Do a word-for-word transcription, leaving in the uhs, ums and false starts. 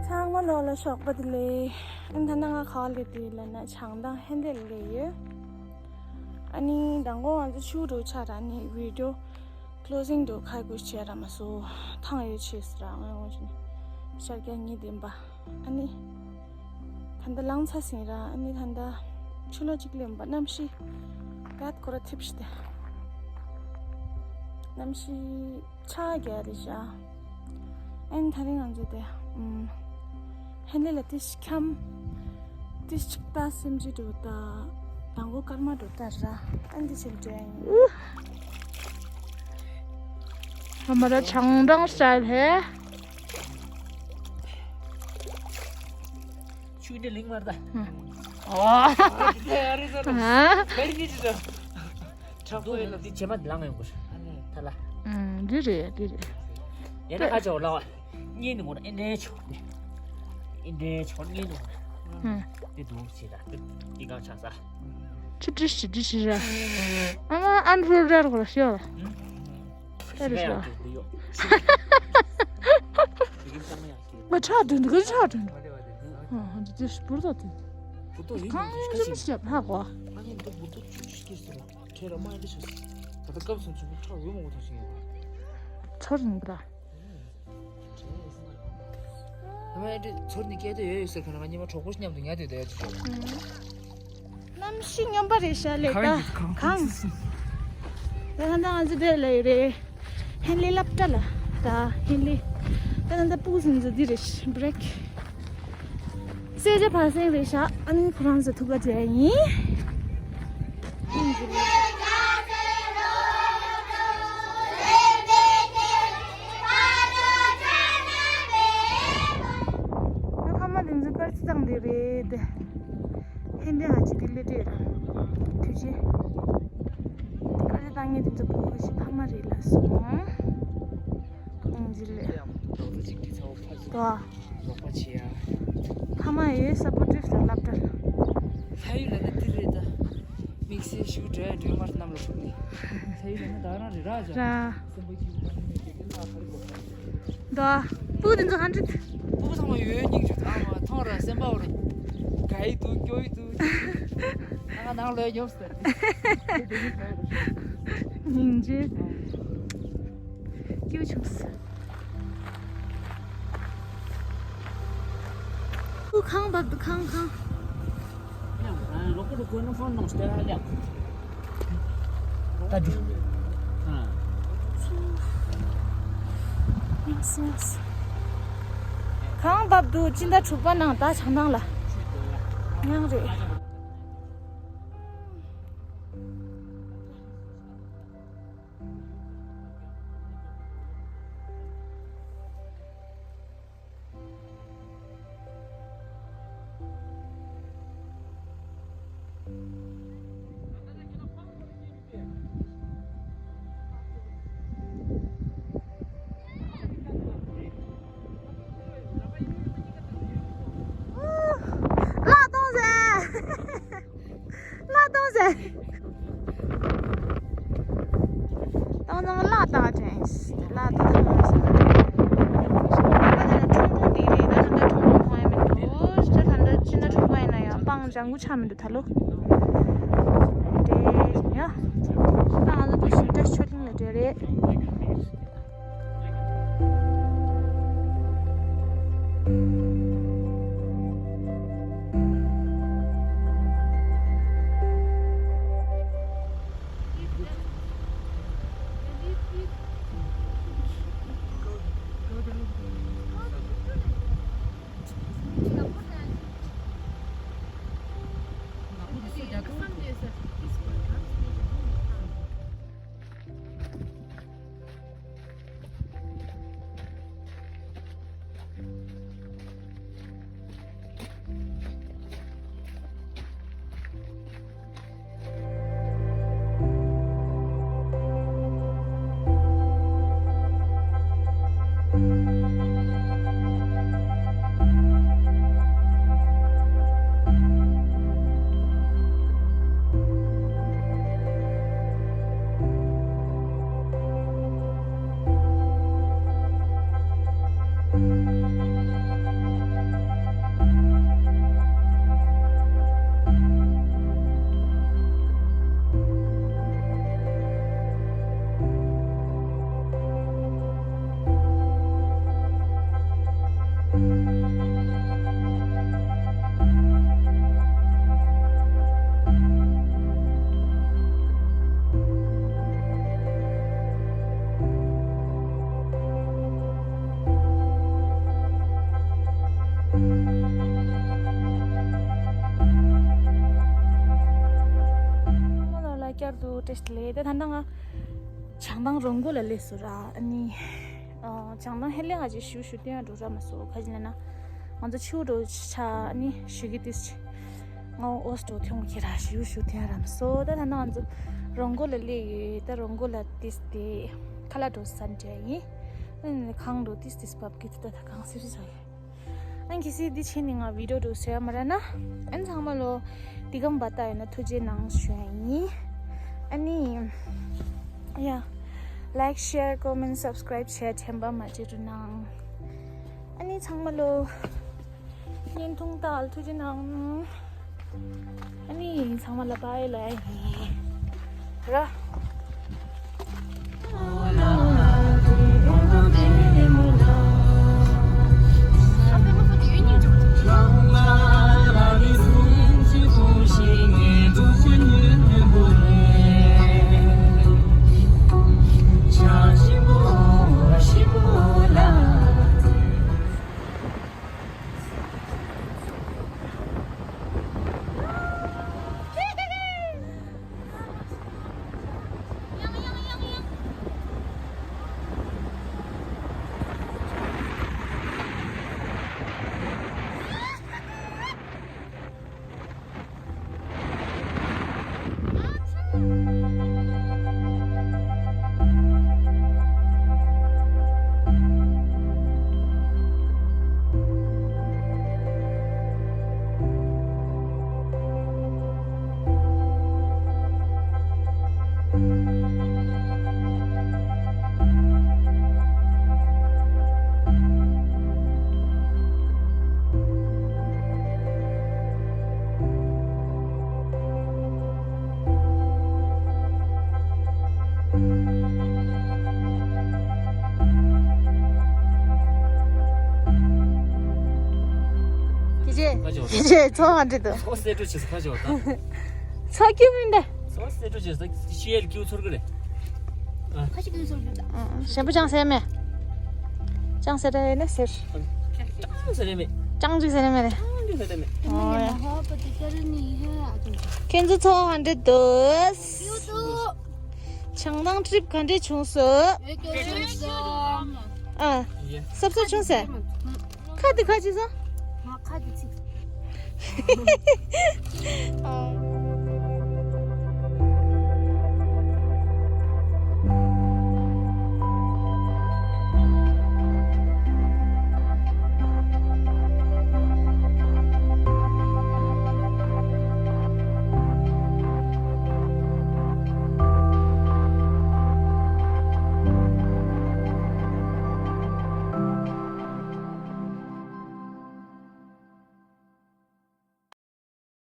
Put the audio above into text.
ཚང་མ་ལོ་ལ་ཞོགས་པ་བདེ་ལེགས། ཨ་ནི་ད་ནངས་ང་ག་པར་སླེབས་དེ་ལབ་ན་བྱང་ཐང་ཧན་ལེ་ལ་སླེབས་ཡོད། ཨ་ནི་མདང་དགོང་ང་ཚོ་ཆུ་འགྲོ་ཆ་ར་ནི་བི་ཌི་ཡོ་ཀློ་སིང་དུ་ཁ་ཁུ་བྱས་ར་མ་སོ་ཐང་ཡོད་ཆེ་སི་ར་ང་ཡོང་ཞིན་ཤར་རྒྱག་ངེས་བདེན་པ། ཨ་ནི། ད་ལྟ་ལངས་ཚར་ཟིན་ར། ཨ་ནི་ད་ལྟ་ཆུ་ལོག་ཅིག་སླེབས་པ་གནམ་གཤིས་ཀ་ཁོ་ར་ཐིབས་ཤི་ཏེ། གནམ་གཤིས་ཆར་རྒྱག་རེད་ཤག་ཨ་ནི་ད་རིང་ང་ཚོ་དེ་ཨམ། ཧན་ལེ་ལ་ཏིས་ཁྱམ། ཏིས་ཅིག་ཏ་སེམས་ཅི་འགྲོ་ཏ། དང་པོ་སྐར་མ་འགྲོ་ཏ་ར། ཨ་ནི་ཆེན་འདྲ་ཡིན། ཨ་མ་ར་བྱང་ཐང་སི་ཊའིལ་ཧེ། ཆུ་འདི་ལིང་མར་ད། ཨ། འདི་ཨ་རི་ཟ་ར། ཧ། བེ་རི་ནི་ཅི་ཟ། ཁྲག་པོ་ཡོད་ལ་འདི་བྱེ་མ་ལང་ཡོང་གོ། ཐ་ལ། ཨུམ། འདི་རེད་འདི་རེད། ཡ་ན་ཁ་ཆོ་ལ་བ། གཉིས་ནི་མོ་ཨེ་འདྲེ་ཆོ། ཨེ་འདྲེ་ཆོ་གཉིས་ནི་མོ། ཨུམ། འདི་དུ་ཆི་ད་འདི་གང་ཆ་ས། ཆི་ཏྲི་ཤི་ཏྲི་ཤི་ར། ཨ་མ་ཨན་ཧྲུལ་ར་གོ་ཤོ། ཨེ་རེད་ཤོ། ང་ཁྲག་དྲོན་འདུག་ཁྲག་དྲོན་འདུག་ཨ་འདི་འདི་སྤུར་དོ་དེ། གང་ཡིན་ཅི་མི་ཤེས་ཧ་གོ། ཨ་ནི་འདི་འབུར་དོ་ཆུ་ཆུ་སྐྱེས་སོ། ཁྱེད་རང་མ་འདི་ཤོ། ད་ལྟ་སྐབས་སུ་ཆུ་ཁྲག་ཡོད་མང་པོ་ཐོན་ཤིང་ཡོད། ཚོར་ཡིན་པ། ཨ་མ་འདི་ཚོར་ནི་སྐད་དོད་ཡོད་ཡོད་ཟེར་ཁ་ན་ང་ཉི་མ་གྲོགས་པོ་མཉམ་དུ་ཉལ་དུས་དེ་ཡོད་ཅིག་གནམ་གཤིས་སྙོམས་པ་རེད་ཤག་ལེ་ད་གངས། ད་ད་ང་ཚོ་དེ་ལ་ཡོད་རེད། ཧན་ལེ་སློབ་གྲྭ་ལ་ད་ཧན་ལེ། ད་ད་ད་སྤུ་གུ་ཚོ་འདི་རེད་བྷི་རེག་སེ་ཇ་ཕར་སེང་རེད་ཤག་ཨ་ནི་ཁོ་རང་ཚོ་ཐུག་ག་བྱས་ཡིན། ཁ་མ་དེ་ཚོ་དཀར་ཆ་ཚང་དེ་རེད། ཧན་ལེ་ཧ་ཅི་དེ་ལེ་ཏེ་ར། དུས་ཆེ། དཀར་ཆ་བཏང་ངེས་དེ་ཚོ་བུ་ཞིག་ཕ་མ་རེད་ལ་སོང་། ཨིན་ཇི་ལེ། དོ། རོགས་པ་བྱེད་ཡ། ཕ་མ་ཡོད་སཔོར་ཊིབ་དང་སློབ་གྲྭ། ལྷ་ཡུལ་ལ་ན་འདི་རེད་ད། དམིགས་བསལ་ཞུ་འགྲོ་ཡ་འགྲོ་མར་གནམ་ལ་ཕུག་ནི། ལྷ་ཡུལ་ལ་ན་ད་རང་རེད་ར་ཇ། ར། སེམས་པ་སྐྱིད་པོ་ནི་མེད་ཀྱི་ན་ཧ་རི་གོ་ཧ་རི། ད། སྤུ་གུ་དེ་ཚོ་གང་འདྲ། སྤུ་གུ་ཚང་མ་ཡོད་སྙིང་རྗེ་ཚང་མ་མཐོང་ར་སེམས་པ་འོ་ར། ག་ཡི་འདུག་སྐྱོ་ཡི་འདུག་ཨ་ནང་ལོས་ཉོབ་སྟེ། སྙིང་རྗེ། སྐྱིད་བྱུང་སོང་། ཁང་བབས་འདུག་ཁང་ཁང་། ད་འགྲོ། ཁང་བབས་འདུག་སྤྱི་ཟླ་དྲུག་པ་ནང་ད་བྱང་ཐང་ལ། ཡང་རེད། ལག་གཏོང་ཟེར། ལག་གཏོང་ཟེར། གཏོང་ཙང་ལག་བཏགས་དྲན། ལག་བཏགས་དྲན། ད་ལྟ་ཁྲུང་ཁྲུང་དེ་རེད། ད་ད་ལྟ་ཁྲུང་ཁྲུང་མཐོང་ཡ་མི་འདུག་ད་ད་ལྟ་ཕྱི་ན་ཁྲུང་ཁྲུང་ཡིན་ན་ཡང་སྤང་ལྗང་གུ་ཆགས་མི་འདུག་ད་ལོ། འདྲེ་ཡ། ད་ང་ཚོ་དུ་ཞིག་བཀྲ་ཤིས་ཆོས་གླིང་ལ་འདྲེ་རེད། སུ་བཀྲ་ཤིས་བདེ་ལེགས། ད་ད་ལྟ་ང་བྱང་ཐང་རོང་འགོ་ལ་སླེབས་སོང་ར། ཨ་ནི་ཨ་བྱང་ཐང་ཧེ་ལས་ང་ཅིག་ཞུ་ཞུ་སྟོན་ཡ་འགྲོ་ར་མ་སོང་། ག་ཅི་ལབ་ན་ང་ཚོ་ཆུ་འགྲོ་ཆ་ཨ་ནི་ཞུ་གི་ཏིས་ཆེ། ང་ཨོ་སི་ཏོ་ཐོང་གི་ར་ཞུ་ཞུ་སྟོན་ཡ་ར་མ་སོང་། ད་ད་ང་ཚོ་རོང་འགོ་ལ་སླེབས་ཡོད། ད་རོང་འགོ་ལ་ཏིས་ཏེ་ཁ་ལག་འགྲོ་ས་འདྲ་ཡིན། ཨ་ནི་ཁང་འགྲོ་ཏིས་ཏིས་བབས་གི་ད་ད་ཁང་སིར་ས་ཡོད། ཨན་གི་སི་འདི་ཆེ་ནི་ང་བི་ཌིའོ་འགྲོ་ཟེར་ཡ་མ་ར་ན། ཨན་ཚང་མ་ལོ་འདི་གམ་བ་ཏ་ཡོད་ན་ཐུགས་རྗེ་གནང་ཞུ་ཡ་ཡིན། ཨ་ནི་ཡ་ལའིཀ་ཤེར་ཀོ་མེན་སབ་སི་ཀ་རའིབ་བྱས་དྲན་པ་མ་བརྗེད་རོགས་གནང་། ཨ་ནི་ཚང་མ་ལོ་བརྙན་ཐུང་ལྟ་ཐུགས་རྗེ་གནང་། ཨ་ནི་ཚང་མ་ལ་བཱའི་ལབ་ཡ་ཡིན་ར། ཁྱེད་ཚོ་ཧ་འདྲི་འདུག་ཚོ་སེ་འགྲོ་བྱེད་ས་ཁ་ཅོ་ད། ཚོ་ཀྱུ་མིན་ད། ཚོ་སེ་འགྲོ་བྱེད་ས་ཤི་ཡལ་ཀྱུ་ཚོར་གི་རེད། ཁ་ཅིག་ཀྱུ་ཚོར་གི་ད། ཞན་པོ་ཅང་ཟེར་མེད། ཅང་ཟེར་ར་ཡོད་ན་ཟེར། ཅང་ཟེར་ར་མེད། ཅང་ཅིག་ཟེར་ར་མེད་རེད། ཅང་ཅིག་ཟེར་ར་མེད་རེད། ཨོ་ཡ། ཁྱེད་ཚོ་ཚོ་ཧ་འདྲི་འདུག་བྱང་ཐང་ཊི་རིབ་ག་འདྲས་བྱུང་སོང་། ཨ། སབ་སབ་བྱུང་ཟེར། ཁ་དེ་ཁ་ཅིག་ཟ། ཁ་དེ་ཚིག་ཨ།